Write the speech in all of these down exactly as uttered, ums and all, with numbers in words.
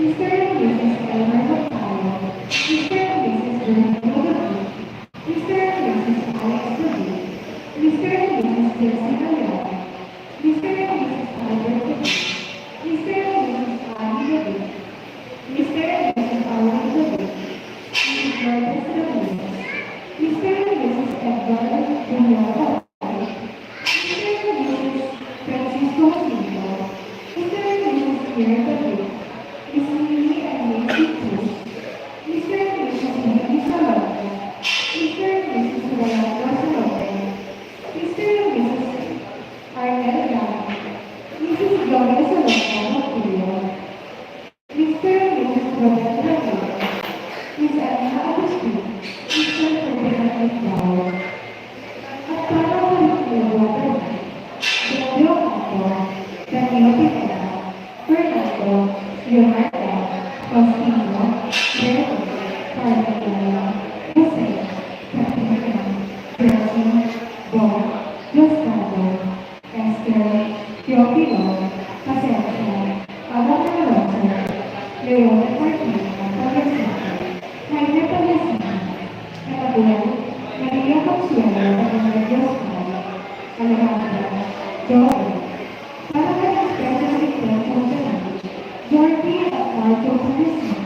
Mister and Missus Elmer Gonzalo, Mister and Missus Jermaine Rodriguez, Mister and Missus Alex David, Mister and Missus Jessica Leon, Mister and Missus Albert David, Mister and Missus Annie David, Mister and Missus Alwin David, Missus Lourdes Ramirez, Mister and Missus Edgar Junior Mister and Missus Francisco Jacinto, Mister and Missus Pierre David, Miss Mimi and Nancy Cruz, Mister and Missus Wendy Salonga, Mister and Missus Rolando Salonga, Mister and Missus Arnel Gama, Missus Gloria Salonga Montilla, Mister and Missus Robert Ramirez, Miss Anita Agustin, Mister Ferdinand Limbao. At para sa Review Brotherhood, Daniel Ocampo, Daniel Pineda, Fernando, Leonardo, Faustino, Rene, Carmela, Jose, Katrina, Josie, Bo, Diosdado, Esther, Teofilo, Pasensia, Alan Alonso, Leon Martina Pagasica, Jaime Pagasica, Anabel, Maria Consuelo Pagasica, Alejandra, Joel, para kay special request ng Jordi at Marco Pagasica.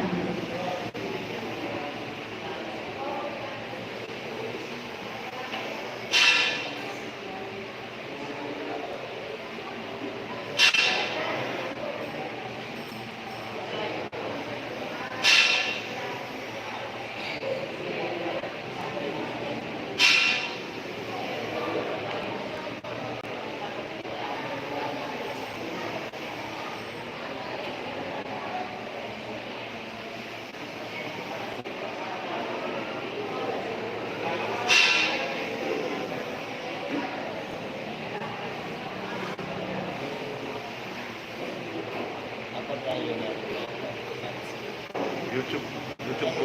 YouTube, YouTube po.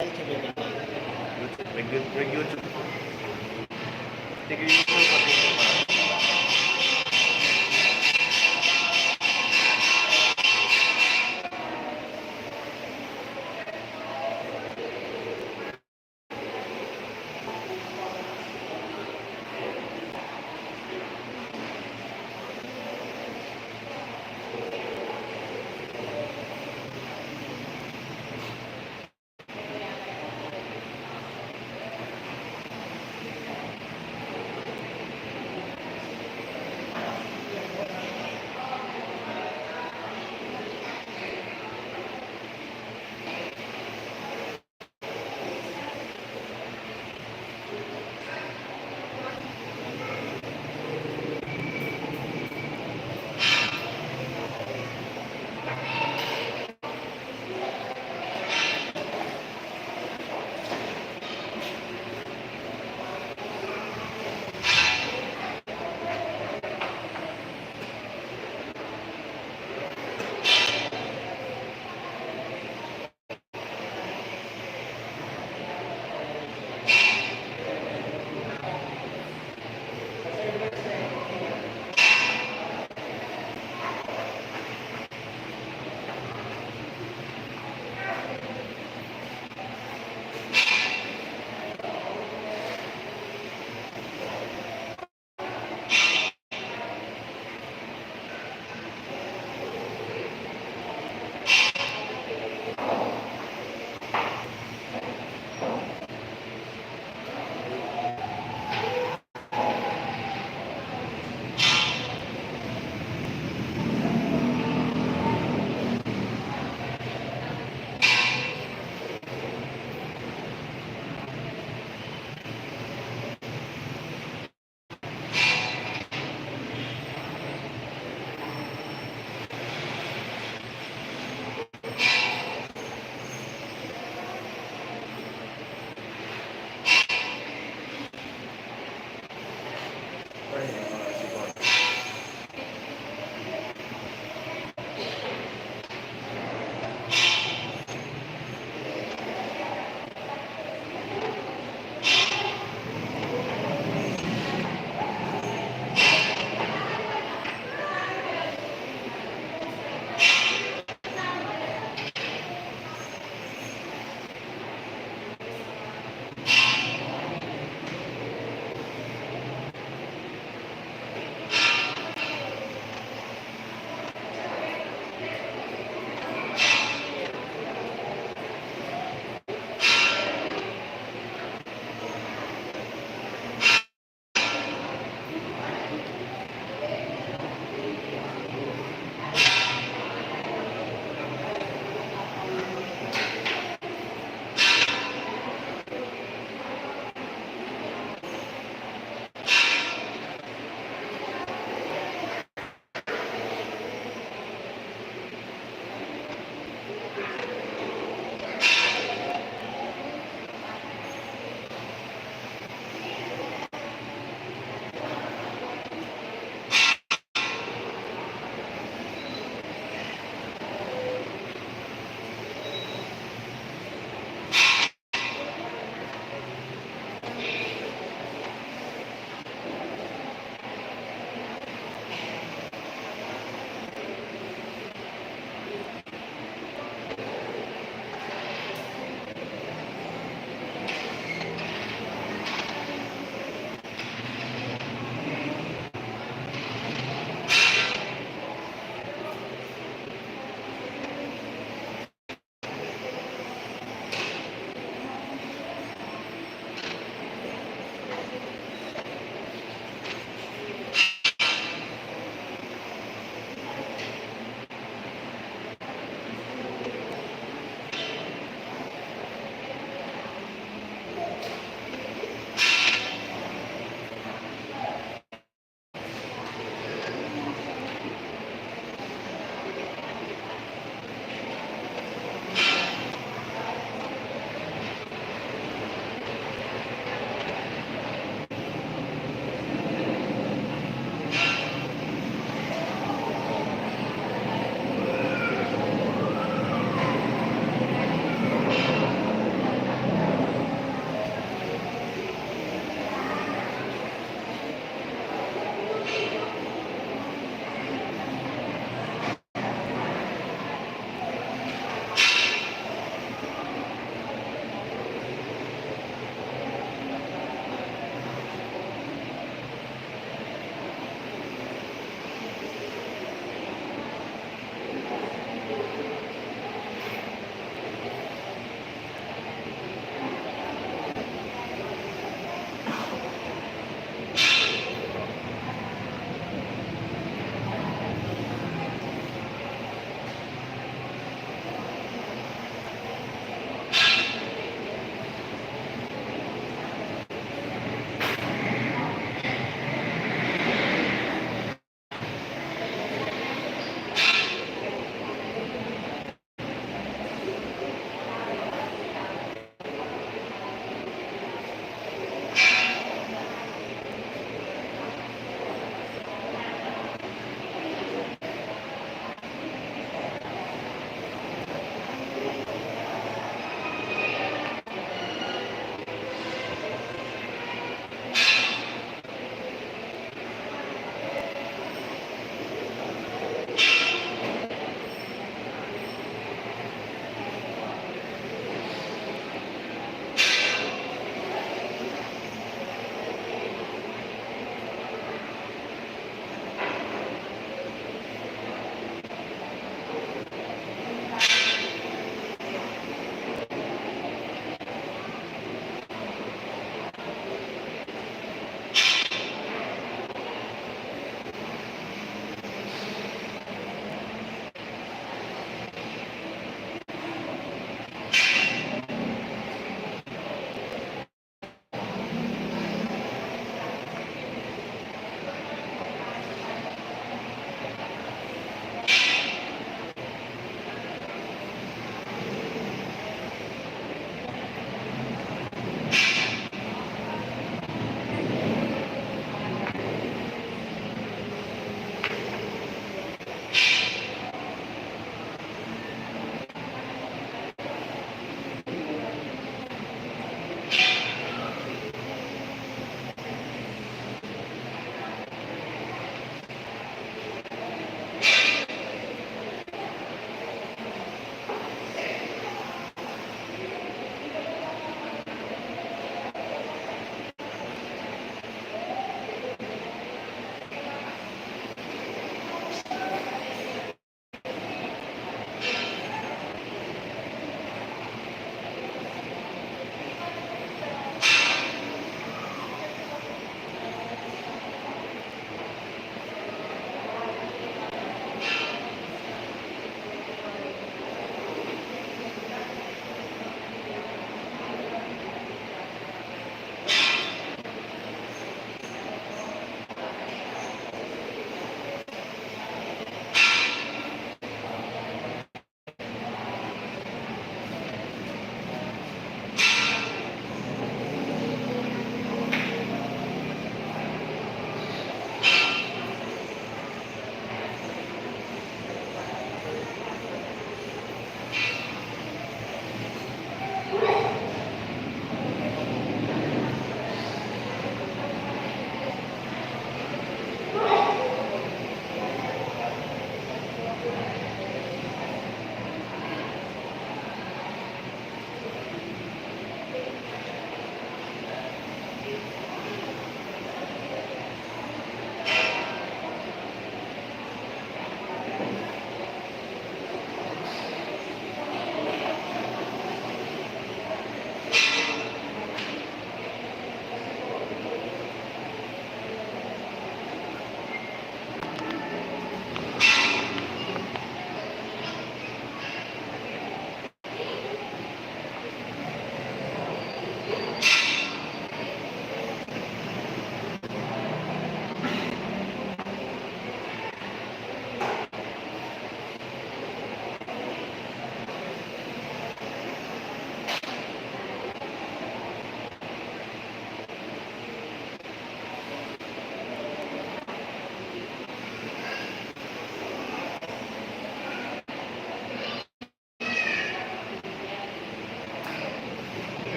YouTube, mag-, mag-YouTube po. Tignan niyo po pati yung mga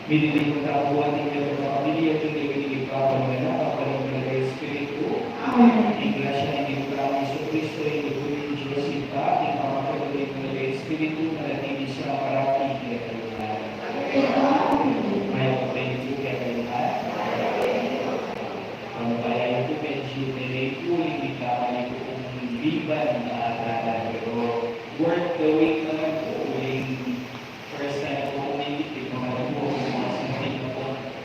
Minilingkod tamu pu ating kapamilya, king lagyu ning Ibpa, ning Anak, ampo ning Banal a Espiritu. Amen. Ing grasya ning Ginu tamung Jesucristo, ing lugud ning Dios Ibpa, ing kapamilya ning Banal a Espiritu, manatili ya parati kekayu ngan. Mayap a pu kekayu ngan. Pampalaya pu, medyu delay pu ing mikamali kung liban na ata, pero worth the wait naman pu, uling first time ku pu mangikit, di pa man pu aku masanting na pu,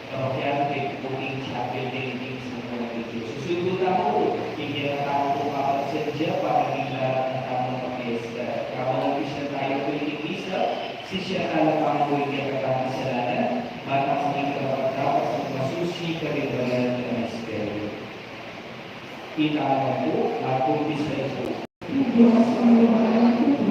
kapakyan ke pu ing chapel ning Sagrado Diyos. Susundu tamu pu ing kekatamu pung papasadya para king daraun na tamung pamyesta. Kabang umpisa tamu pu ing misa, sisian tala tamu pu ing kekatamung kasalanan, ban tang maging karapat-dapat a masusi karing banal a misteryo. Itamu pu, at umpisa pu. Ing Dios a mayupaya tutu,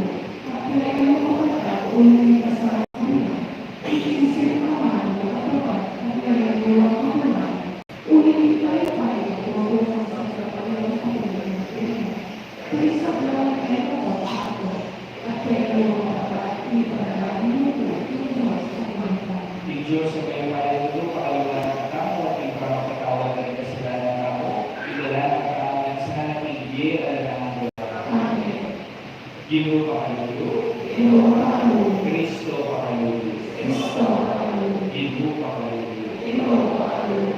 pakaliwanakan tamu at ing pamapatawad da ring kasalanan tamu, idala na katamu ngan sana king bie alang angga. Amen. Ginu pakaluyu. Ginu pakaluyu. Kristo pakaluyu. Kristo pakaluyu. Ginu pakaluyu. Ginu pakaluyu.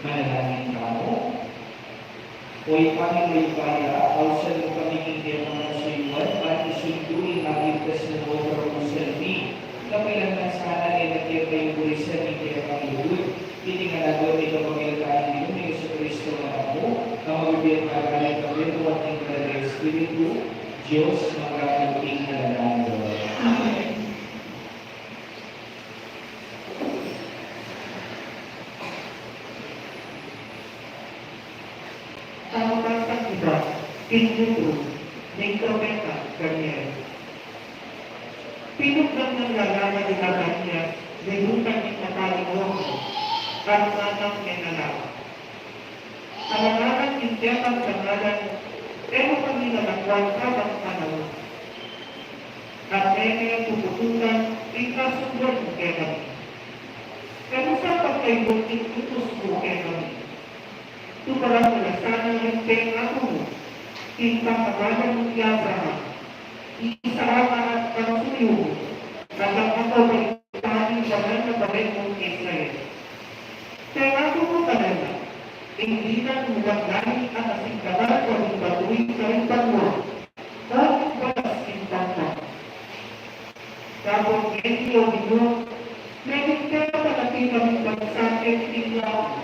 Manalangin tamu. O Ibpa ming mayupaya, ausan mu kami king kekang kasuyuan, ban isundu ing mapintas a loob ning pusang mi. Kapilan man sana e na kekayung burisan ing kekang lugud, iti ngan agad ning kapamilatan ning Ginu ming Jesucristo a Anak mu, a mabibie at magari keka king Banal a Espiritu, Dios, magpasalang king alang angga. Amen. Pagbasa ibat king libru ning propeta Daniel. Pinugdan nang lalaman i Daniel, libutan ning mataling oras, at manang menalangin. Alanganan ing kekang dangalan, e mu kami lalakwan kabang panaun. At e ne puputulan ing kasunduan mu kekami. E mu sa pagkaibun ing utus mu kekami. Tuparan mu la sana ing pengaku mu king kakabalan mu i Abraham, i Isaac at king suyu mu, at kang Jacob, ing banal a baren mung Israel. Pengaku mu kanila, ing dinan mu lang lagi a kasing dagal karing batu karing banua, o ing balas king pampa. Dapot ngeni, o Ginu, meting keka pa kekami ing bansa keti king lawa.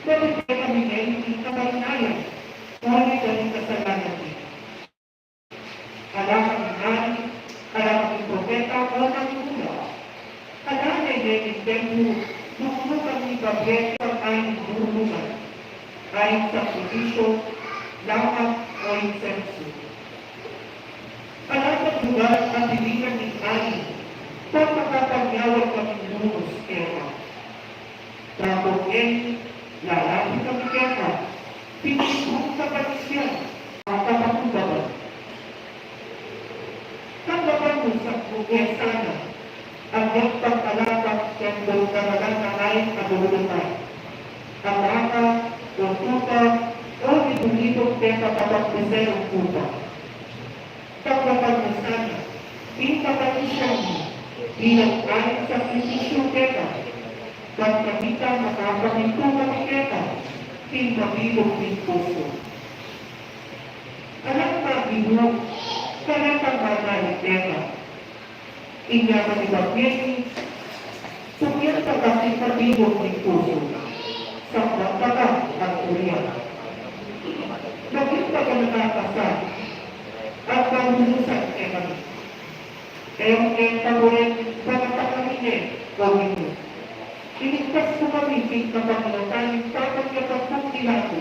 Bibie kami ngeni ning kabayanian, uli karing kasalanan mi. Ala kaming ari, ala kaming propeta, o manunula. Ala ne ing templu, nung nu kami babie king ari ning burlungan, ari ning sakripisyu, lamat, o insensu. Ala pang lugar a dinan ning ari, pang makapanyawan kaming lunus keka. Dapot ngeni, lalapit kami keka, pipinsan ka pa ning sian, at kapakumbaba. Tanggapan mu sa ku sana, at magpagkalapang keng daralan na ain a dulutan, a baka, o tupa, o libong-libong keka, kapag miserong tupa. Tanggapan mu sana ing kapatisian mi bilang ain sakripisyu keka, ban kanita makapamintu kami keka king mabilug ning pusu. Alang magibu, kareta manari keka. Inya manibat ngeni, sugyan ta ka king mabilug ning pusu, samban ta ka at urian. Maging paganaka ka sa at malulusan kekami. E mu keng paburen, bana pa kami ne, o Ginu. Iligtas mu kami king kapamilatan ning pamanyapat mung Pilato.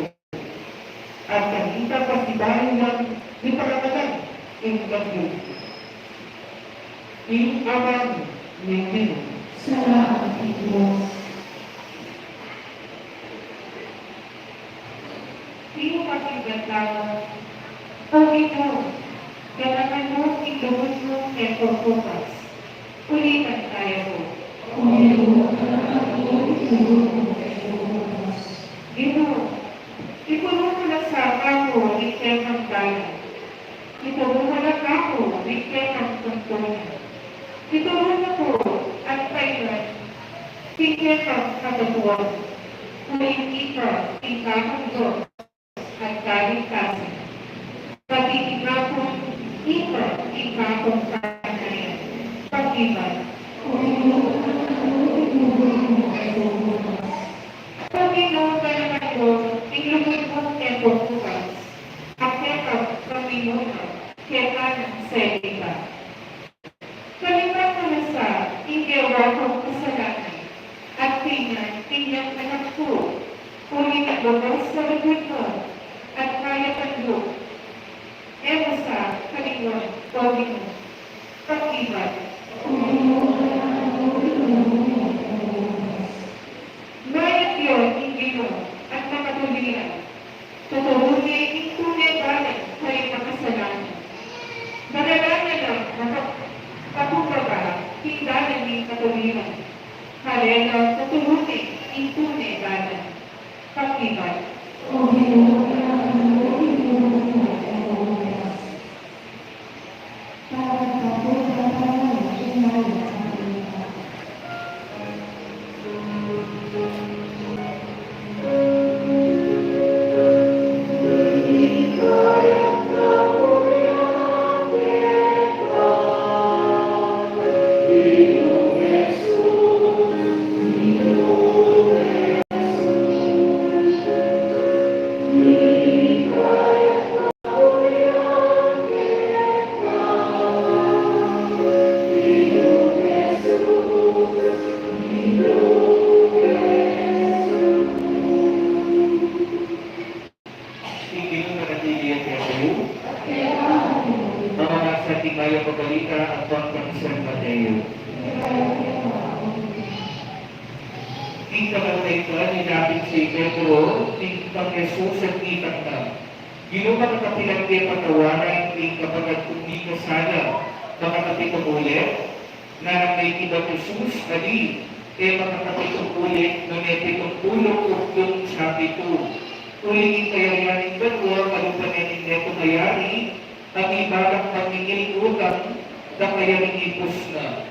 At kanita pasibayu yang miparangalan ing gabyu. Ing amanu ning Ginu. Salamat king Dios. Ing pakigatan. O Ginu, ganakan mu ing lugud mu keng korporas, uli kang daya ku. Uli Ginu, ituru mu la sa kaku ing kekang dalan. Ituru mu la kaku ing kekang tuntunan. Ituru mu ku at kailan ing kekang katatuan. Uling ika ing kakung Dios at kaligtasan. Pati ika pung ika ing kakung kanayan. Pakibat. Paminu ka naman ko, ing lugud mung tempo bukas, at kekang paminu na, keka nang selita. Kalimwan mu na sa ing gewa kung kasalanan, at kainan ing anak ku, uling ibubus sa lugud mu, at kayapan ku, e mu sa kalimwan, O Ginu. Pakibat. Mayap ya ing Ginu at makatuliran. Tuturu ne ing tune dalan karing makasalanan. Marala ne lang maka-, makapakumbaba king dalan ning katuliran. Karela tuturu ne ing tune dalan. Pakibat. Ing Ginu manatili ya kekayu. Mabasa ing Mayap a Balita agpang kang San Mateo. King panahun a ita, linapit na i Pedro king Ginu Jesus at itang na, Ginu, makatapilan ke patawaran ing kapatad kung mikasala makatapitung ulit? Nganang mekibat i Jesus, Ali, e makatapitung ulit, nune pitung pulu updung sa pitu. Uling ing kayarian ning banua kalupa ne ning metung a yari, a mibalang mangingil utang da kayaring ipus na.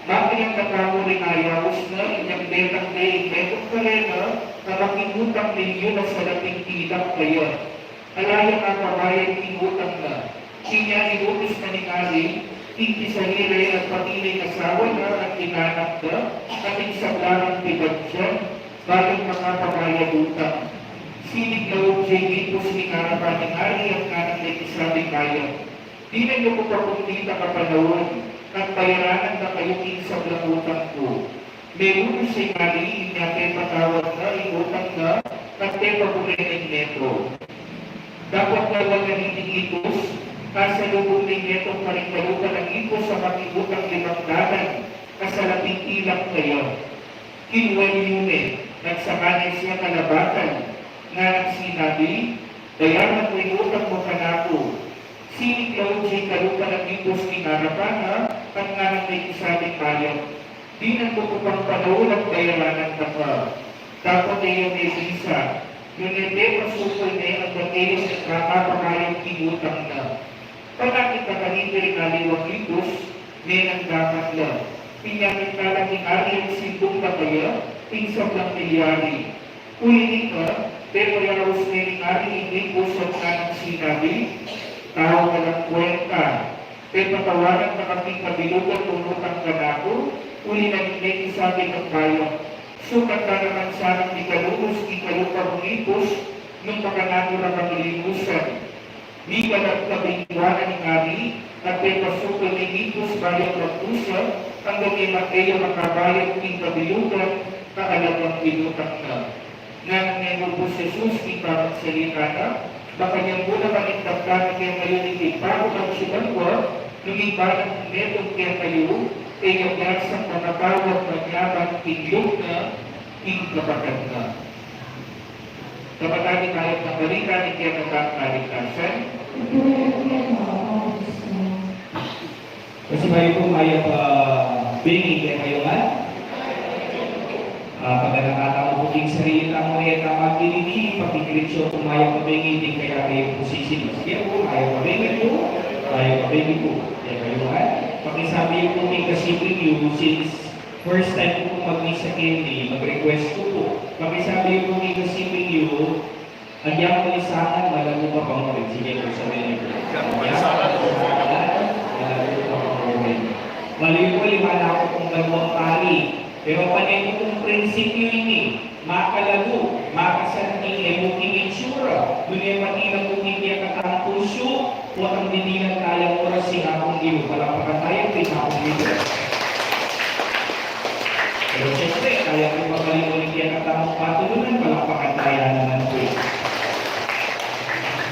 Makilang na kamu ring ayaus na, inyang detang de ing metung karela a makingutang milyun a salaping tilak kaya. Ala yang apabayad king utang na. Inya inutus na ning ari ing pisali re at pati na ing asawa na at ing anak da, at ing sablang pibadyan, balang makapabayad utang. Sinig laud ya ing ipus king arapan ning ari at nganang mekisabi kaya, Dinan yu ku pa pung ditak a panaun, at bayaranan na kayu king sablang utang ku. Menunus ing ari, inya pepatawad na ing utang na, at pepabure na ing metro. Dapot na wa na niting ipus, kasalubung ne ing metung karing kalupa nang ipus a makingutang limang dalan a salaping tilak kaya. Kinue ne yu ne, at saka ne siya kalabatan, nganang sinabi, Bayaran mu ing utang mu kanaku. Sinig laud ya ing kalupa nang ipus king arapan na, at nganang mekisabi kaya, Dinan mu ku pang panaun at bayaranan na ka. Dapot e ya mebisa, nune pepasukul ne anggang e ya makapabayad king utang na. Panakit na kanita ring aliwang ipus, menang dapat la. Inya minta la king ari a simbung da kaya ing sablang milyari. Uli na nita, pepayaus ne ning ari ing ipus at nganang sinabi, Tau alang kuenta, pepatawaran da ka king kabilugan mung utang kanaku. Uli na ning mekisabi kang bayang, Sukat la naman sanang mikalunus king kalupa mung ipus nung makananu la kang linusan. Mikalap kabing wa na ning ari, at pepasukul ne ing ipus bayang magdusa, anggang e ma-, e ya makabayad king kabilugan a alagang inutang na. Nganang menubus Jesus king pamagsalita na, Makanyan mu naman ing daklan na kekayu ning tipaku at sibanwa, nung ing balang metung kekayu, e ya biasang mamatawad manyaman king lub na king kapatad na. Kapatad, ing Mayap a Balita ning kekatang kaligtasan. Kasi bayu pung mayap a bingi kekayu ngan. Paganaka tamu pu king sarili tamu, e tamu magdididi, pakikritiko pu, mayap a bengi, ding kaya kayu pu sisimas. Sige pu, mayap a bengi pu, mayap a bengi pu. Kaya kayu man, pakisabi yu pu king kasiping yu, since first time ku pu magmisa keni, mag-request ku pu. Pakisabi yu pu king kasiping yu, agyang palisangan, malago ka pa mu rin. Sige pu, sabi niyu pu. Agyang palisangan, malago ka pa mu rin. Maliwaliwan aku kung banwang pari. Pero pane ku kung prinsipyu ini, makalago, makasanting, e mu king itsura, nune pati na mu king kekatang pusu, potang didinan taya oras ing Apung Ginu. Palakpakan taya pu ing Apung Ginu. Pero siyempre, kaya pu pagaliwan ing kekatamung patulunan, palakpakan taya naman pu.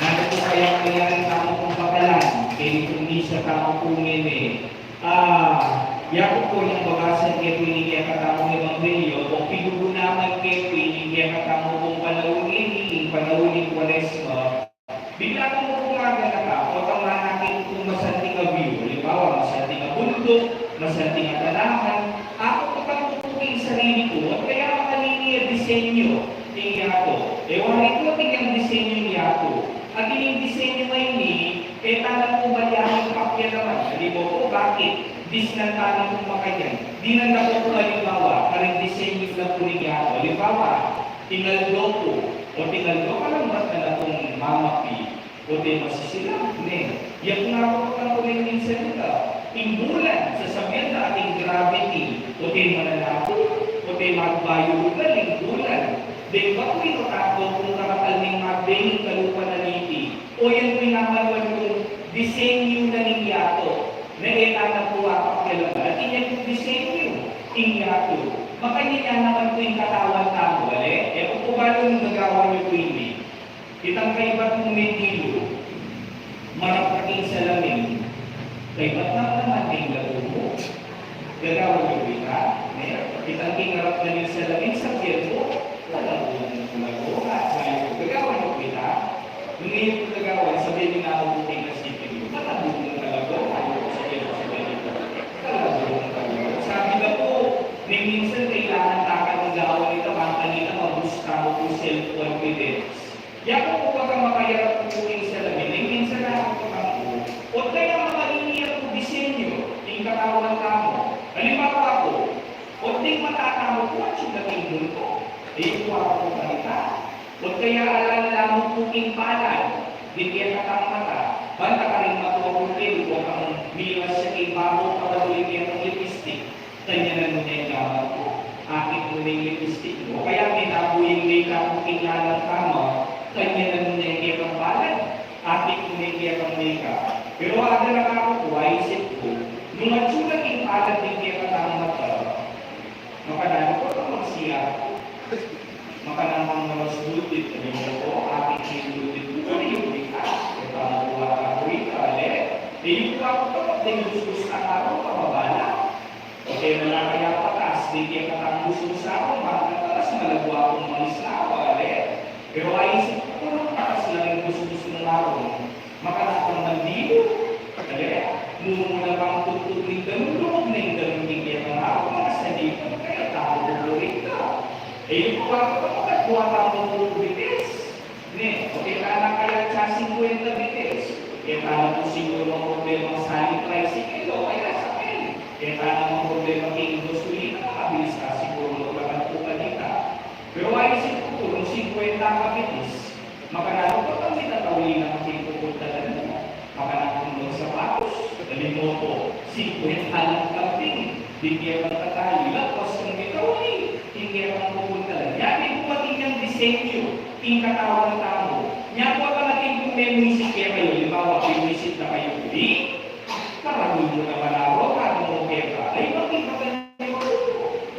Nanu pu kaya ing kekatang pakalan, keni pung misa tamu pu ngeni? Ah, yaku pu, nung babasan ke pu ini kekatamung ebanghelyo, o pinugunaman ke pu ini kekatamu pung panaun ngeni, ing panaun ning Kuaresma, bigla kung maganaka, o tama na king kung masanting a view, halimbawa, masanting a bunduk, masanting a tanaman, aku pu, aku pu king sarili ku, o kaya makanini a disenyu ning yatu. E wari ku atin yang disenyung yatu. Atin ing disenyu ngeni, e tana pu balyang pakialaman. Halimbawa pu, bakit disnan tana pu makanyan? Dinan da pu, halimbawa, karing disenyu na pu ning yatu. Halimbawa, tingaldo pu, o tingaldo, kalambat na na pung mamapi, o te masisilang, ne. Yaku nga pu, aku pu ning minsan ita, ing bulan, sasabian da ating gravity, o te mananaku, o te magbayu lugal ing bulan. Deng baku, ino, taku pu, kung karakal ning magdeng ing kalupa na niti. O yan pu ing amanuan kung disenyu na ning yatu. Na e tana pu apakialaman. Atin ya pung disenyu ing yatu. Makanyan ya naman pu ing katawan tamu, ale? E ku pu balu nung gagawan yu pu ini. Itang kaybat mung mendilu, marap ka king salamin. Kaybat na naman ing lagu mu. Gagawan yu pu ita, ne? Itang king arap na ning salamin, sabian mu, "Talagang talago, ha?" Sabi ku, gagawan yu pu ita. Nung e yu pu gagawan, sabian ning amu mu king kasiping yu, "Talagang talago, ha?" Sabi ku, sabian ku, "Talagang talago." Sabi na pu, ning minsan kailangan takan ning gawan ita, bang kanita mabusta mu pu self-confidence. Yaku pu, pagka makayarap ku pu king salamin, e minsan aku pu, o kaya makanini ya pu disenyu ing katawan tamu. Halimbawa pu, o ding mata tamu pu, atsu na king multo. E yu pu aku pu makita. O kaya alang-alang mu pu king palad ding kekatang mata. Banta karing matua pu, pwede pu kang miras ya king babo, kabado ing kekang lipstick. Kanyanan mu ne ing gamat mu, akit mu ne ing lipstick mu. O kaya minabu ing makeup mu king lalam tamu, kanyanan mu ne ing kekang palad, akit mu ne ing kekang makeup. Pero aganaka ku pu, aisip ku, nung atsu na king palad ding kekatang mata, makananu ku kang mag-C R ku? Makananu kang malas dutit? Ani mu pu, akit mu ing dutit mu, yu pu ita. E tamu pu ata pu ita, ale? E yu pu aku pu, deng busbus tang arung, pababa la. O te na la kaya patas ding kekatang busbus arung, bang patas, malagu kung mangislawa, ale? Pero aisip ku, nung patas la ring busbus mung arung, makananu kang mandilu, ale? Mumuna pang tutut ning danum, lugub ning danum ning kekang arung, makasalipan ka, e tamu pu ita. E yu pu aku pu, makadwa tamu pu bitis. Ne, o keta na kaya atsa singkwenta bitis. Keta na pu siguru mamroblema king sali tricycle o kaya sakyan. Keta na mamroblema king gasolina, mabilis ka siguru maglakad pu kanita. Pero aisip ku pu, nung singkwenta ka bitis, makananu pu kang mitatauli na king pupuntalan mu? Makananu kang sapatos? Dali mu pu, singkwenta lang kambing ding kekang tatali, lagpas kang mitauli king kekang pupuntalan. Yan pu atin yang disenyu ing katawan tamu. Nya pu, atin pu, memiwisit kekayu, halimbawa, pimiwisit na kayu pu, e, karagul mu naman arung, karagul mu keka. Ay, bakit ba kayu?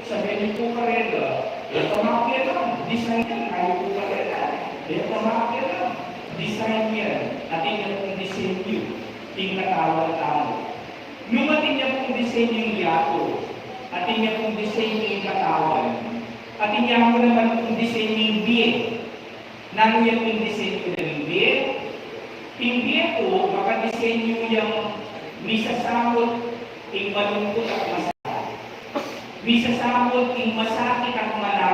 Sabian yu pu karela, e, tama ke lang, design yan, kayu pu karela. E, tama ke lang, design yan. Atin ya pung disenyu ing katawan tamu. Nung atin ya pung disenyu ing yatu, atin ya pung disenyu ing katawan, atin ya mu naman pung disenyu ing bie. Nanu ya pung disenyu na ning bie? Ing bie pu, makadisenyu yang misasamut ing malungkut at masakit. Misasamut ing masakit at malungkut.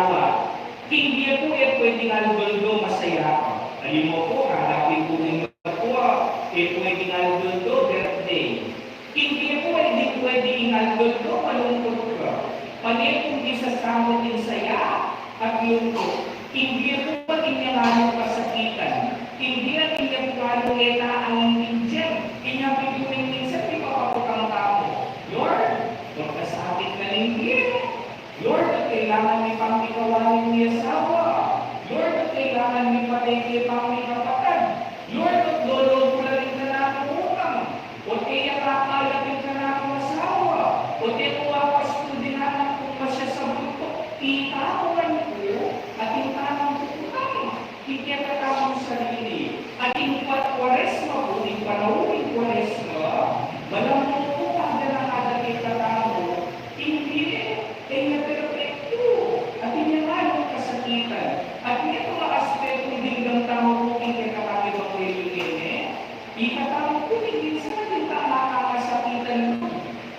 King bie ku e pwedeng aldo-aldo masaya ka. Aliwa ku, rarapi ku ning matua, e pwedeng aldo-aldo birthday. King bie ku e ding pwedeng aldo-aldo malungkut ka. Pane kung isasamat ing saya at lungkut. King bie ku atin yang alung kasakitan. King bie atin yang alung e ta aintindian. Inya pin ku ning minsan pipapakutang tamu, Lord, magkasakit na ning bie. Lord, ba't kailangan mi pang mikawalin mi asawa? Lord, ba't kailangan mi patay ke pang mikapatad? Lord, ba't loloko la ring kanakung utang? Ba't e ya kakalap ing kanakung asawa? Ba't e ku apastu ding anak kung masya sa buntuk? Itamu man ku atin tamung kukutang king kekatamung sarili. Atin Kwa-, Kwaresma pu, ing panaun ning Kwaresma, balamu pu, pagdanakada kekatamu, ing bie e ya perpektu, atin yang alung kasakitan. At metung a aspetu ing dingdam tamu pu king kekatang ebanghelyu ngeni, ikatamu pu ning minsan atin tang kasakitan pu.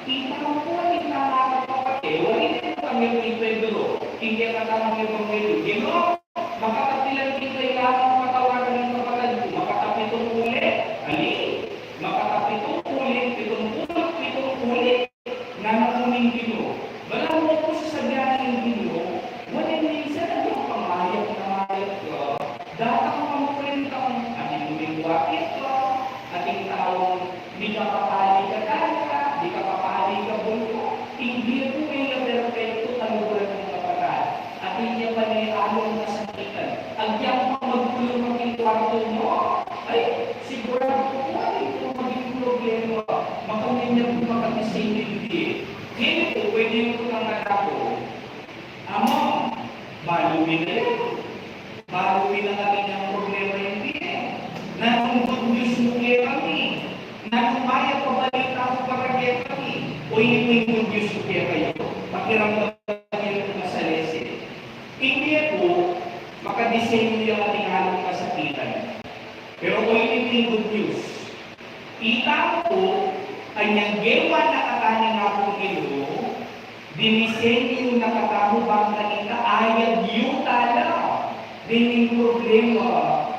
Ikatamu pu atin tang kapapatay. E, wari ne kami ni Pedro king kekatang ebanghelyu, Ginu, makatapi la king kailangan patawaran ning kapatad ku, makatapi tungkul e, ali, makatapi tungkul e, pitung pulu't pitung ulit. Ngana pu ning Ginu, balamu pu, sasabian ning Ginu, wari minsan agyang pang mayap na mayap ka, datang pang kurintang, atin mu ning wapit ka, atin taung mikapapali ka daya, mikapapali ka buntuk, ing bie ku e ya perpektu, kaluguran kung kapatad. Atin ya pane alung kasakitan. Agyang pang magkulung ka king kuartu mu, ay, siguradu ku atin pung maging problema. Makanyan ya pu makadisenyu ing bie. Ngeni pu, pwede yu pu nang anak ku, Among, balu mi na yan. Balu mi na kami nang problema ing bie. Nanung good news mu kekami? Nanung mayap a balita mu para kekami? O ini pu ing good news ku kekayu, pakiramdaman yu pu masalese. Ing bie pu, makadisenyu yang atin alung kasakitan. Pero o ini pu ing good news. Itamu pu, anyang gewa na katamu ning Apung Ginu, dinisenyu na katamu bang kanita ayagyu tala ding problema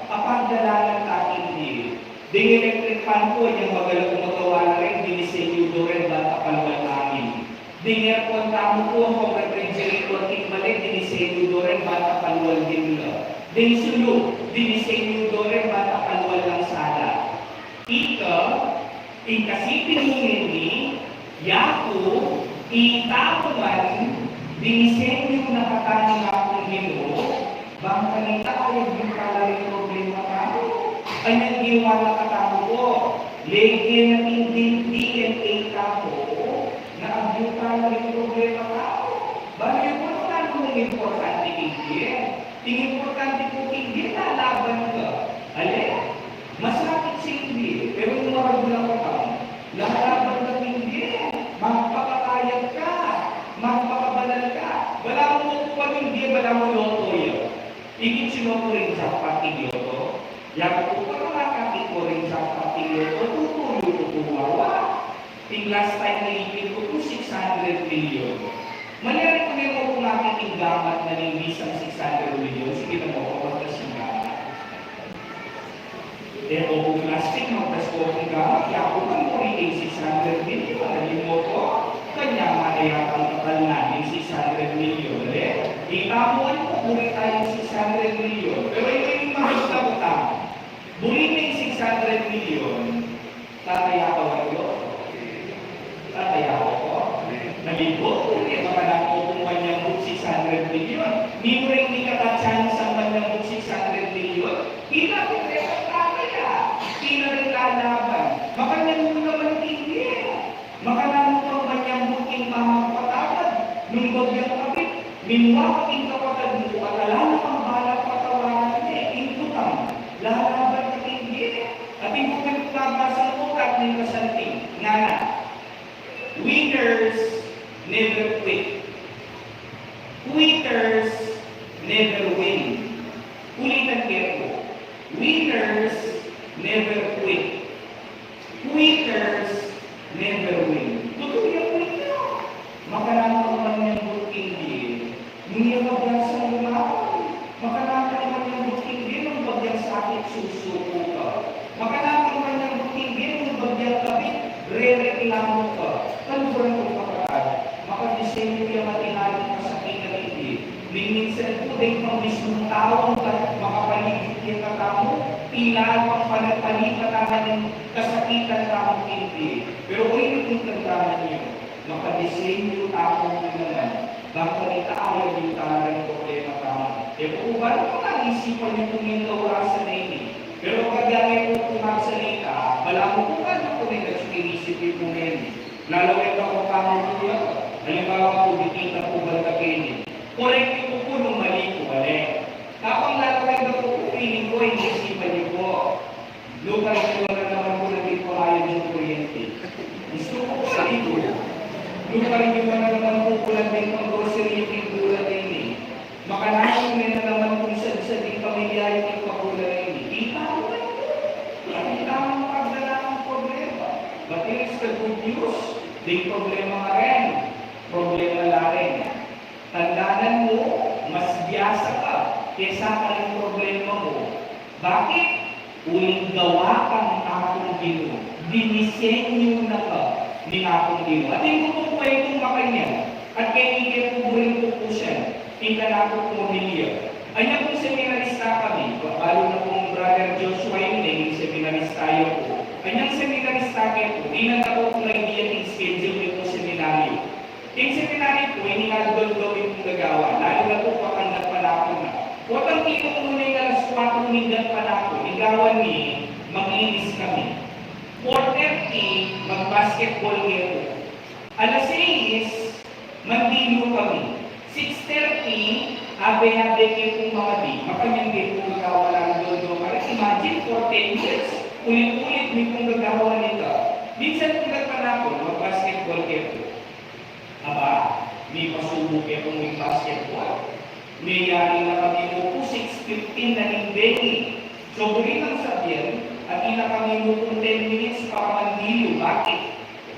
a pagdalanan ta king bie. Ding electric fan ku, anyang magalang magawa na rin, dinisenyu do ren banta palual angin. Ding aircon tamu pu, ampong refrigerator king bale, dinisenyu do ren banta palual dimla. Ding sulu, dinisenyu do ren banta palual lang sala. Ika, ing kasiting mu ngeni, yaku, itamu man, dinisenyu na katamu ning Apung Ginu, bang kanita ayagyu tala ring problema tamu. Anyang gewa na katamu pu, lege na ing D N A tamu, na agyu tala ring problema tamu. Balu yu pu nung nanu ing importante king bie. Ing importante pu king bie, lalaban ka. Ale, masakit sing bie, pero nung maragul a katamu, lalaban ka king bie, magpakakayat ka, magpakabanal ka. Balamu pu ing bie, balamu loto ya. Ikit sino pu ring jackpot king loto? Yaku pu, para makakit ku ring jackpot king loto, tutulu ku pu wawa. Ing last time na ipin ku pu, six hundred million. Malyari ku ne mu pu makit ing gamat na ning bisang six hundred million. Sige na mu pu, magkas ing gamat. E, o pu, plastik, magkas ku pu ing gamat, yaku man buri ing six hundred million. Atin mu pu, kanyan man e yatang kakalnan ing six hundred million, e. Itamu man pu, buri tayang six hundred million. Pero ito ing mahirap na utang. Buri me ing six hundred million, tataya ka wari loto? Tataya ka pu? Nalibo, buri, makananu pu manyambut six hundred million? Mimuri ing mikakachansa manyambut six hundred million? Ila pin re tataya? Ila ring lalaban? Makanyan mu naman king bie. Makananu pang manyambut king pamagpatawad nung bagyang kapit, minwa ka king kapatad mu at ala na kang balak patawaran ne ing utang? Lalaban ka king bie. Atin ku pin pabasang utat ning kasanting, ngana, winners never quit. Quitters never win. Ulitan ke pu, winners never quit. Quitters never win. Tutu ya pu ita. Makananu pang manyambut king bie, nung e ka biasang lumaban, Makanakang kanyang buking nung bagyang sakit, susuko ka. Makanakang kanyang buking nung bagyang kabit, rereklamo ka. Kaluguran kung kapatad, makadisenyu yang atin ating kasakitan iti. Ning minsan pu, deng pang mismung tau, makapaligid ya katamu, tila pang panagpalipatan ning kasakitan tamu iti. Pero, uy, ning tandanan yu, makadisenyu tamu naman. Bang kanita, ayaw yu talagang problema tamu. E pu, bale, kung isipan yu pu ning kaurasan a ini. Pero pag yan e pu pu magsalita, balamu pu kanu pu ning inisip yu pu ngeni. Lalo e pu pu kamu pu yan. Halimbawa pu, di kita pu banta keni. Correct yu pu pu nung mali pu, bale. Tapang lalo e pu pu, feeling ko, inisipan yu pu. Lukarin yu na naman pu ning pambayad ning kuryente. Gusto ko pu sa ito. Lukarin yu na naman pu ning pang-grocery ning bulan ini. Makanakang me na naman pung sadsad ning pamilya ning pabulan ini. Kita mo na ito. Kita mo pagdala ng problema. But here's the good news. Ding problema pa rin. Problema la rin. Tandanan mu, mas biasa ka kesa karing problema mu. Bakit? Uling gawa ka ning Apung Ginu, dinisenyu na ka ning Apung Ginu. Atin ku pung kwentang makanyan, at keni ke pu buring pupusan, ing kanaku pung pamilya. Anya pung seminarista kami, balu na pung Brother Joshua ini, naging seminarista ya pu. Anyang seminarista ke pu, inan da ku pung idea ning schedule ning seminaryo. Ing seminaryo pu, ini nga aldo-aldo mi pung gagawan, lalu na pu pag gatpanapun na. Potang tipong nung alas kuwatro ning gatpanapun, ing gawan mi, maglinis kami. Four thirty, mag-basketball ke pu. Alas sais, mandilu kami. Six thirty, abe-abe ke pung makadi. Makanyan ke pung gagawan, aldo-aldo. Imagine, for ten years, ulit-ulit mi pung gagawan ita. Minsan pung gatpanapun, mag-basketball ke pu. Aba, mipasubu ke pung mag-basketball. Meyari na kami mu pu six fifteen na ning bengi. So, buri nang sabyan, atin na kami mu pung ten minutes para mandilu. Bakit?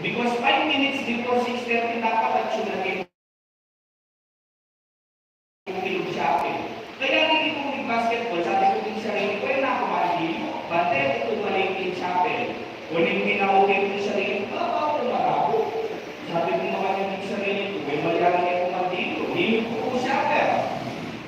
Because five minutes before six thirty, dapat atsu na ke pu king chapel. Kaya nung e ku mag-basketball, sabi ku king sarili ku, "E na ku mandilu, bantay ku pu balik king chapel." O ning binaw ke pu king sarili ku, "Baka pu malabo." Sabi ku naman king sarili ku, "E, malyari ke pu mandilu." Dilu ku pu king chapel.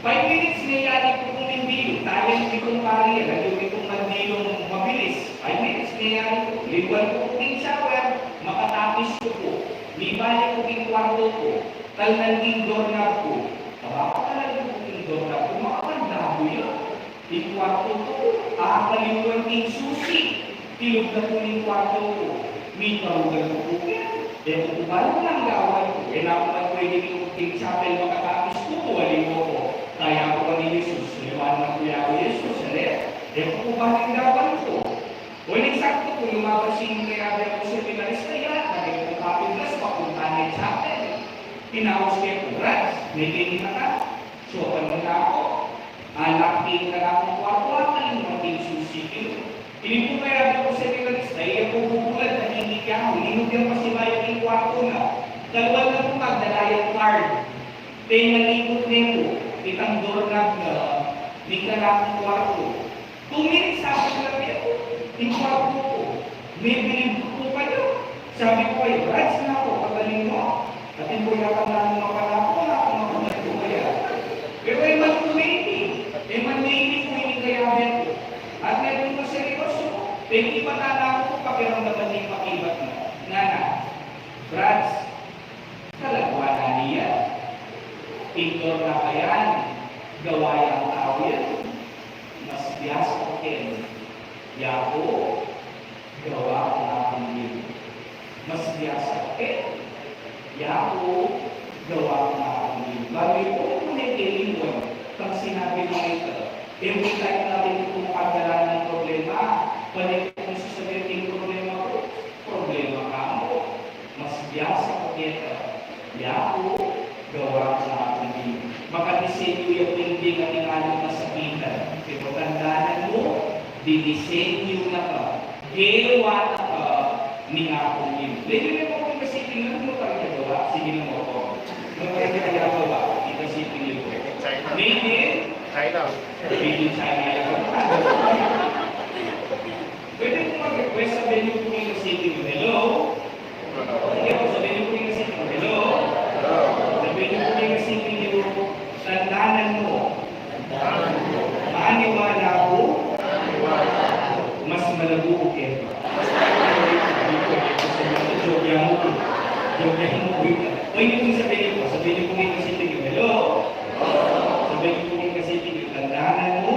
Five minutes, meyari ku pung mandilu. Talent mi pung pari, lagi mi pung mandilung mabilis. Five minutes, meyari ku. Liwan ku pu king chapel, makatapis ku pu. Mibalik ku king kwartu ku. Talnan ing doorknob ku. Aba, talnan ing doorknob ku, makakandado ya. Ing kwartu ku, akaliwan ing susi. Tilub na ku ning kwartu ku. Mitarugan ku pu keni. E ku pu bale nung gawan ku. E na ku man pwede king chapel makatapis ku pu, aliwa ku. Kaya ku pa ni Jesus. Aliwa na ku ya ku, Jesus, ale. E ku pu bale nung gawan ku. O, ning saktu pu, lumabas ing kayabe kung seminarista ya, lagyan kung copy glass, papunta ne chapel. Tinaus ke pu, "Brad, mekeni na ka?" "Suapan mu na ku." Alak ke ing kanaku kwartu, akaliwan ing susi. Ini pu kayabe kung seminarista, iya pu bubulad, nagigit ya mu, linub yang pasibayu king kwartu na. Kaluan na pu, magdala yang card. Pengalikut ne pu itang doorknob na ning kanaku kwartu. Two minutes after na pu, ing kwartu ku. Mebilib ku pu kaya. Sabi ku kaya, "Brad, sana ku, pagaling mu." Atin ku ya kanaku, mapanaku, mapanaku ku kaya. Pero e man tumindi, e man tumindi ku ing kayabe ku. At metung ku seryosu, pekibatan na ku, pakiramdaman ning pakibat na. Ngana, "Brad, kalaguan na niya. Pintor na kayan, gawa yang tau yan. Mas biasa ka ken. Yaku, gawa ku na ken. Mas biasa ka ken. Yaku, gawa ku na ken." Balu yu pu, kung ne ke liwan, kang sinabi na ita, e mu ita ing pagdala ning problema, pane kung susabi ing problema ku, problema ka mu. Mas biasa ku keta, yaku, gawa ku na ken. Makadisenyu ya pu ing atin ating kasakitan. Pero tandanan mu, dinisenyu na ka, gewa na ka ning Apung Ginu. Lagi na pu king kasipingan mu, makarin ya gawa, sige na mu pu. Makarin ya gawa, king kasipingan mu. Maybe, China. Made in China yan. Pwede po mag-request, sabihin niyo po yung city niyo. Hello? Sige po, sabihin niyo po yung city niyo. Hello? Sabihin niyo po yung city niyo. Tandanan mu. Maniwala ku. Mas malago ku keka. Joke yan mu. Joke yan mu. Pwede po sabihin niyo po. Sabihin niyo po yung city niyo. Hello? Sabihin niyo po yung city niyo. Tandanan mu.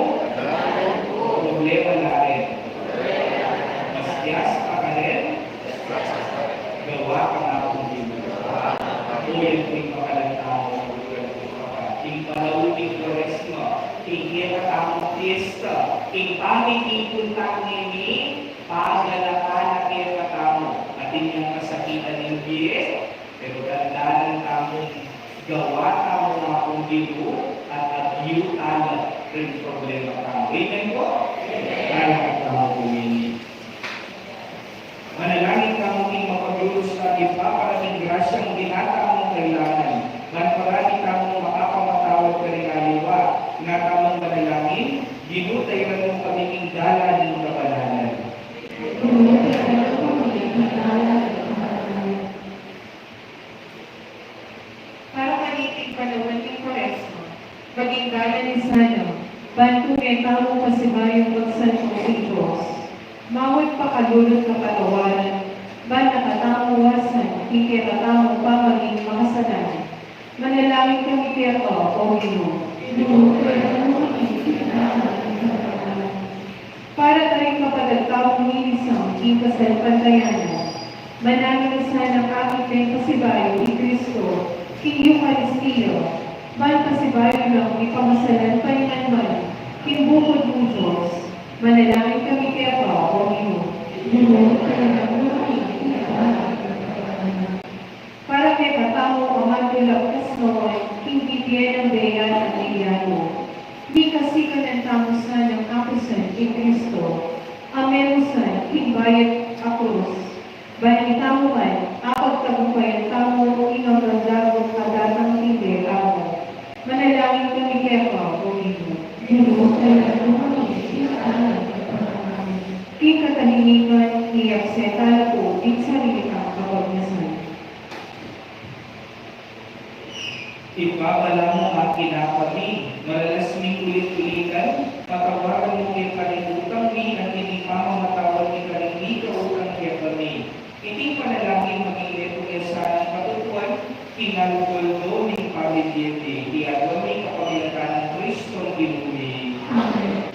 Problema na rin. Mas tiyas pa ka rin. Gawa kang Apung Ginu. O, yan pu ing pakalantamu, ing palauli ning Kuaresma, ing kekatamung pista, ing pamikipun tang ngeni, pagalakan na kekatamu, atin yang kasakitan ning bie, pero tandanan tamung gawa tamung Apung Ginu, at agyu tala ring problema tamu. Amen po? Amen. Manalangin tamu king mapaglulus at Ibpa, para king grasyang ginata mung kailangan, ban parati tamung makapamatawad karing aliwa. Nga tamung manalangin, Ginu, tayran mu kami king dalan ning kabanalan. Para kaniting panaun ning Kuaresma, maging dalan na sana, ban king kekatamung pasibayung magsanto king Dios, mawan pakalulu at kapatawaran, ban na katamu wasan king kekatamung pamaging makasalanan. Manalangin kami keka, O Ginu. Para karing kapatad tamung minisang king kasalpantayanan, mananu na sanang akit deng pasibayu i Kristo king Eukaristia, ban pasibayu lang ipamasalanan pa rin man king bukut mung Dios. Manalangin kami keka, O Ginu. Para kekatamu a mandulaktas na king bibie nang bie at ating yatu. Mikasikanan tamu sanang apusan i Kristo, a memusan king bayat a krus. Ban itamu man, apagtagumpayan tamu ing agyang dagat a datang king dega mu. Manalangin kami keka, O Ginu. King katahimikan, iyakse tala pu ing sarili tang kapagnasan. Ibpa, balamu a kinakami, maralas ming ulit-ulitan, patawaran mu kekami ring utang mi, anti ning pamamatawad mi karing mikautang kekami. Iting panalangin maging metung ya sanang patutuan king aldo-aldo ming pamimye, iti aduan mi kapamilatan nang Kristong Ginu mi. Amen.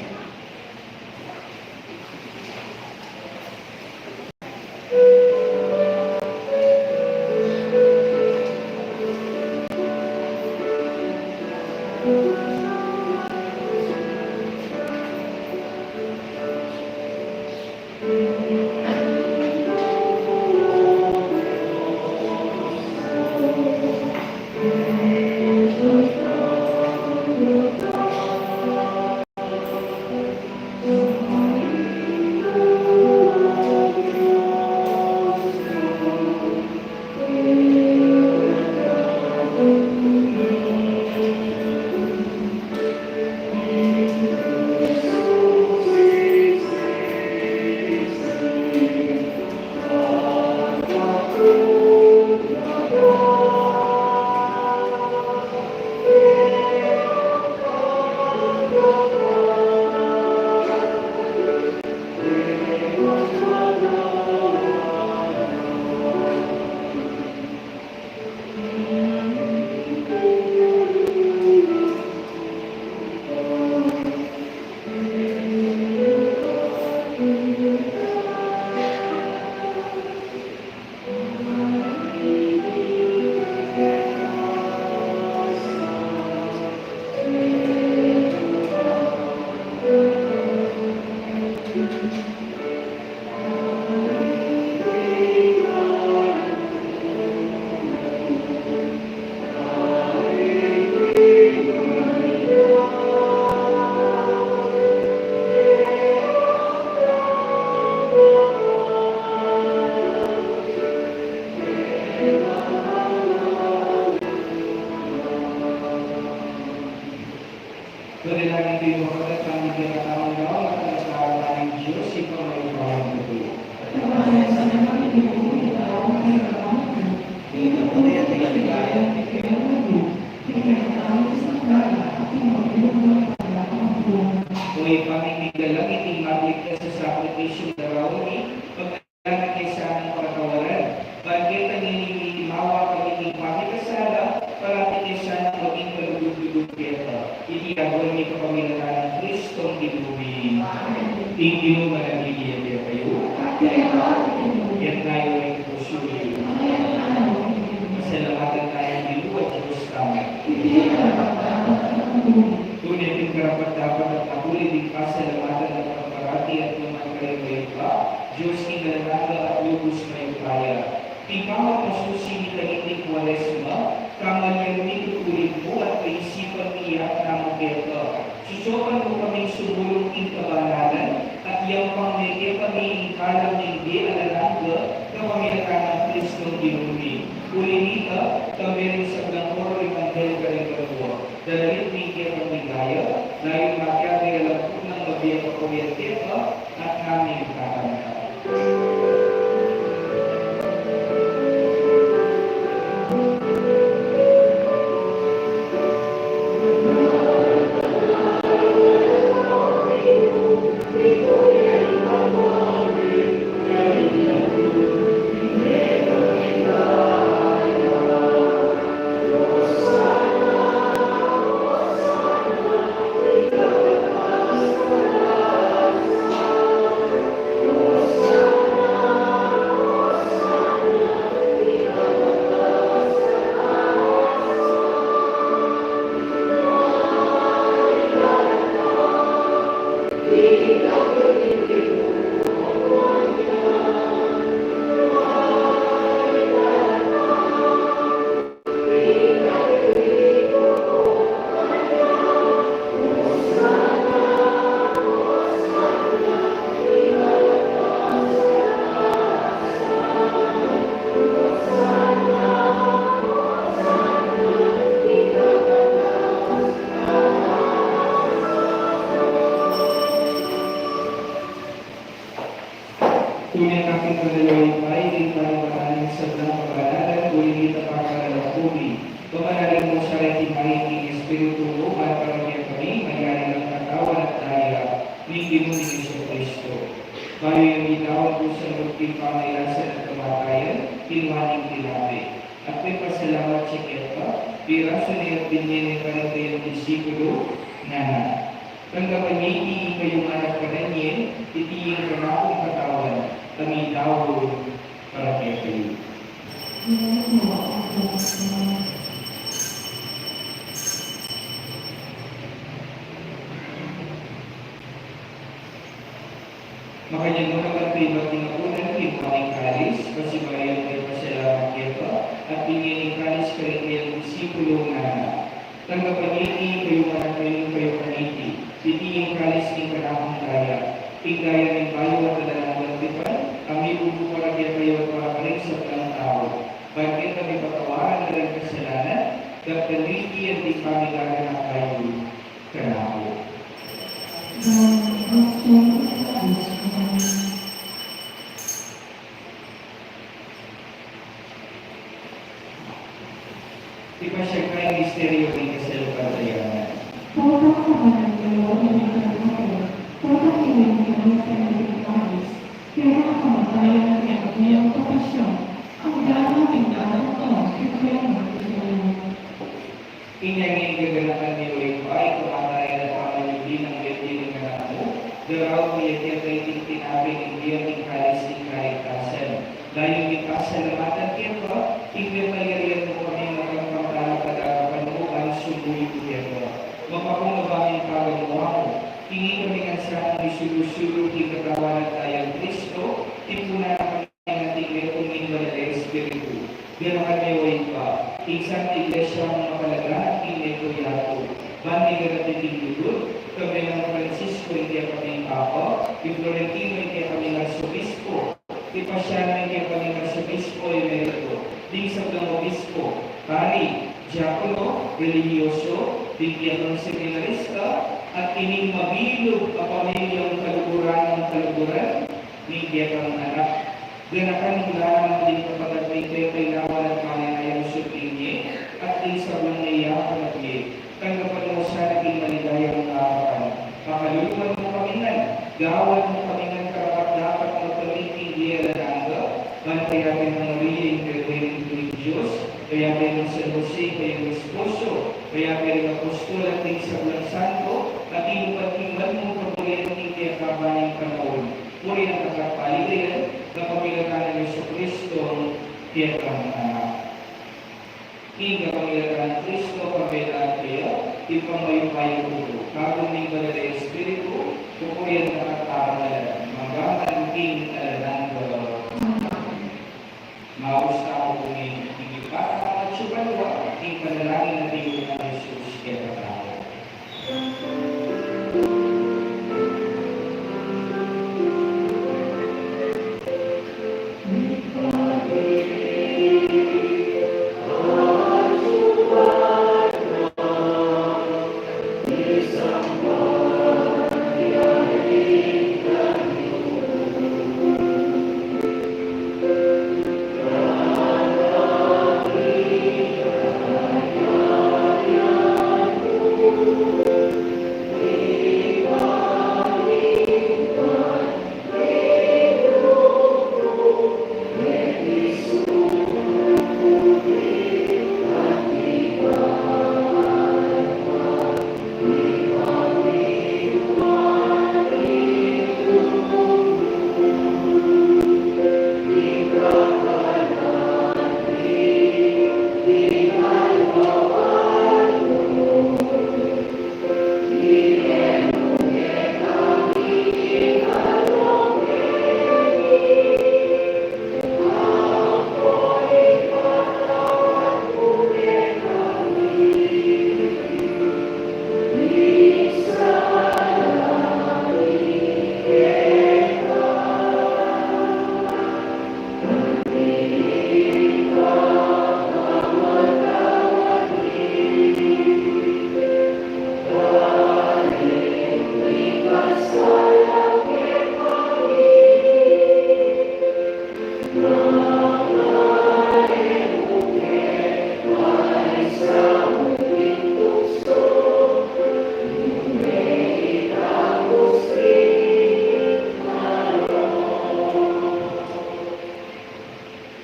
Panalangin kayu, kapatad, pamigyan katamu ng matalas na aral ning Diyos, ipamayo pa ang buti. Kung ipamimigay lang iting maligtas sa sakripisyo ng daraun mi, pagkalapit kay sanang pagkatawaran. Ban keta ngeni mimawa kaniting makikasala, parati kay sanang maging kalugud-lugud keta. Iti aduan mi kapamilatan nang Kristong Ginu mi. Amen. Ing Ginu manatili ya kekayu. At kekayu rin. Iyatas yu ring pusu yu. Pasalamatan taya ing Ginu a Dios tamu. Iti karapat-dapat at makatulid. Tune king karapat-dapat at makatulid ing pasalamatan at pagparati at nukarin, Ibpa, Dios king alang angga at lubus mayupaya. King pamamasusi mi kaniting Kuaresma, kamalian mi king tulid mu at kaisipan mi ing namu keka. Susukan mu kaming sumulung king kabanalan, at yampang me kekami ing kalam ning bie alang angga, kapamilatan nang Kristong Ginu mi. Uli nita, kambe ring sablang koro ring anghel karing banua, daralit mi ing kekang ligaya, layun makiabe alang pung mabie a kapurian keka, at kami tatanggap. Tune king kapamilatan tamu, king pamimigay ning sablang kabanalan, uli nita pakakalub mi. Pamanalangin mu sa iti mayap a Espiritu mu, ban para kekami, maging katawan at daya ning Ginu ming Jesucristo. Bayu yang bitawan kusang lub king pamagkasakit at kamatayan, kinua ne ing tinape. At mipasalamat ya keka, pirasu ne at binie ne karing kayang disipulu, ngana: Tanggapan ye iti ikayu ngan at kanan ye, iti ing kanakung katawan, a midaun para kekayu. Makanyan mu naman kaybat ning apunan, kinua ne ing kalis, pasibayu yang mipasalamat keka, at binie ne ing kalis karing kayang disipulu, ngana: Tanggapan ye iti ikayu ngan at mainum kayu kaniti, iti ing kalis ning kanakung daya, ing daya ning bayu at alang anggang tipan, a mibubu para kekayu at para karing sablang tau, ban keta mipatawaran la ring kasalanan, daptan yu iti anting pamigaganaka yu kanaku. Ipasiag taya ing misteryu ning kasalpantayanan. Pota kamanan kayu ning kanaku, pota kinain kayu ning kalis, kaya kamatayan ning kayang pasyan, anggang king daraun king kayang pasyan. Inya ngeni gaganakan mi, O Ibpa, ing kamatayan at pamanyubli nang bie ning Anak mu, daraun mi keka iting tinape ning bie at ing kalis ning kaligtasan. Layun mi pasalamatan keka, ing miyayarian mu kaming magkampantang kagagapan mu, ban sumuyu keka. Mapakung ba ing pagamuan mu, king ikami ngan sanang misulu-sulu king katawan at daya nang Kristo, tipunan na kami ning Banal a Espiritu. Ganakan mi, O Ibpa, ing Santa Iglesia mung mapalagana king mabilug a yatu, ban miganap ing lugud, kambe nang Francisco ing kekaming Papa, i Florentino ing kekaming Arsobispo, i Paciano ing kekaming Arsobispo Emerito, ding sablang obispo, pari, diakono, relihiyoso, ding kekang seminarista, at ining mabilug a pamilyang kaluguran nang kaluguran ning kekang anak. Ganakan ing lalam ding kapatad ming kekailangan at manenayang sundun ye, at ding sablang naiyakan na bie, tanggapan mu sana king maligayang arapan. Pakaluluan mu kami ngan, gawan mu kami ngan karapat-dapat magkamit king bie alang angga, ban kayabe nang Maria, ing Birhen ning Dios, kayabe nang San Jose, kayang esposo, kayabe ring apostol at ding sablang santo, at tinupad king banal mung kaburian king kekaban ning panaun. Purian at kapaligiran, kapamilatan nang Jesucristo, kekang Anak. King kapamilatan nang Kristo, kayabe na at kaya, Ibpang mayupayang tutu, kabud ning Banal a Espiritu, pupurian at karangalan, mangga man king alang angga. Maus tamu pu ngan, king panalangin nang Jesus kekatamu.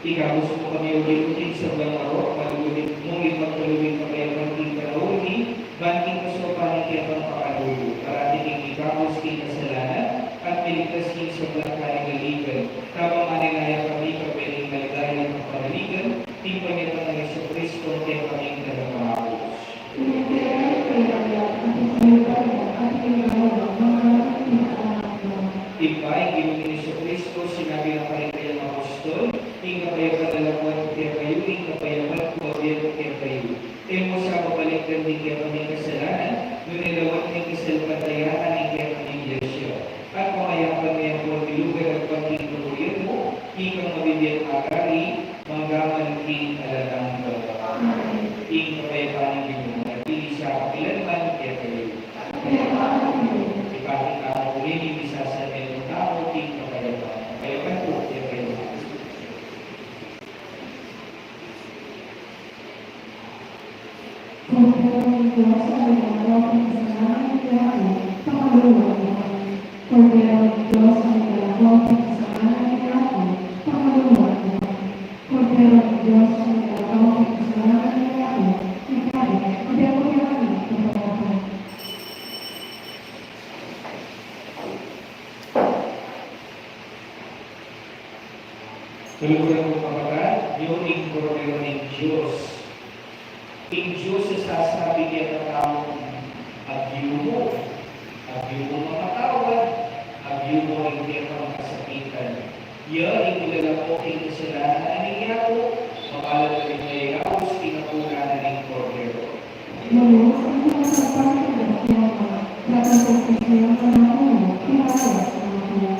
Ikabus mu kami, O Ginu, king sablang marok, malugud mung ipagkalub ing kapayapan king panaun mi, ban king kasaupan ning kekang pakalulu, parati keng ikabus king kasalanan, at miligtas king sablang kaligaligan, kabang manenaya kami kayabe ning maligayang kapanaligan, king panyatang nang Jesucristo, kekaming Talapangabus. Ibpa, ing Ginung Jesucristo, sinabi na karing kayang apostol, ing kapayapan na labuan ku kekayu, ing kapayapan ku abie ku kekayu. E mu sa babalikdan ding kekaming kasalanan, nune lawan mu ing kasalpantayanan ning kekaming Iglesia. At pamayapan me ampon milugar agpang king kapurian mu, ikang mabibie at magari, mangga man king alang angga. Amen. Ing kapayapan ning Ginu manatili sa kapilan man kekayu. Ipakit tamu pu ing misasalmento tamu king kapayapan. Kapayapan pu kekayu. Kordero ning Dios, a milalako king kasalanan ning yatu, pakalulu mu kami. Kordero ning Dios, a milalako king kasalanan ning yatu, pakalulu mu kami. Kordero ning Dios, a milalako king kasalanan ning yatu, ikabe, ibie mu kekami ing kapayapaan. Kaluguran kung kapatad, yu ing Kordero ning Dios. Ing Dios a sasabi kekatamu, agyu mu, agyu mu mamatawad, agyu mu ring kekang kasakitan. Ya ing milalako king kasalanan ning yatu, mapalad a ring mayayaus king apunan ning Kordero. Maluwag ang mga kapatid at yama, sa pagkakasiyang panahon, pinapayas ang mga.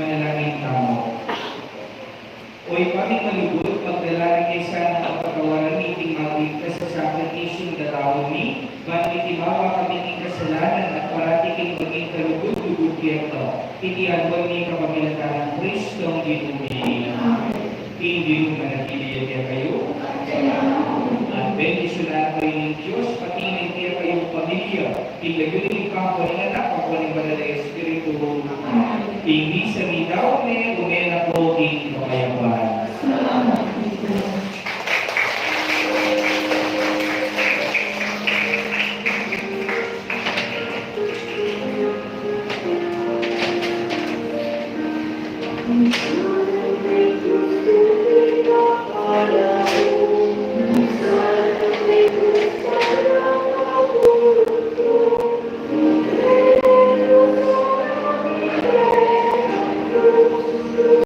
Manalangin tamu. O Ibpa ming malugud, magdala na kami sana ning kapatawaran ning ating maligtas a sakripisyu king katawan mi, ban iti mawa kami king kasalanan at parati kaming maging kalugud-lugud keka. Iti aduan mi kapamilatan nang Kristong Ginu mi. Amen. Ing Ginu manatili ya kekayu. At bendisyunan kayu ning Dios, pati ing kekayung pamilya, king lagyu ning Ibpa, ning Anak, ning Banal a Espiritu. Ing misa mitamu, ume na po king kapayapan.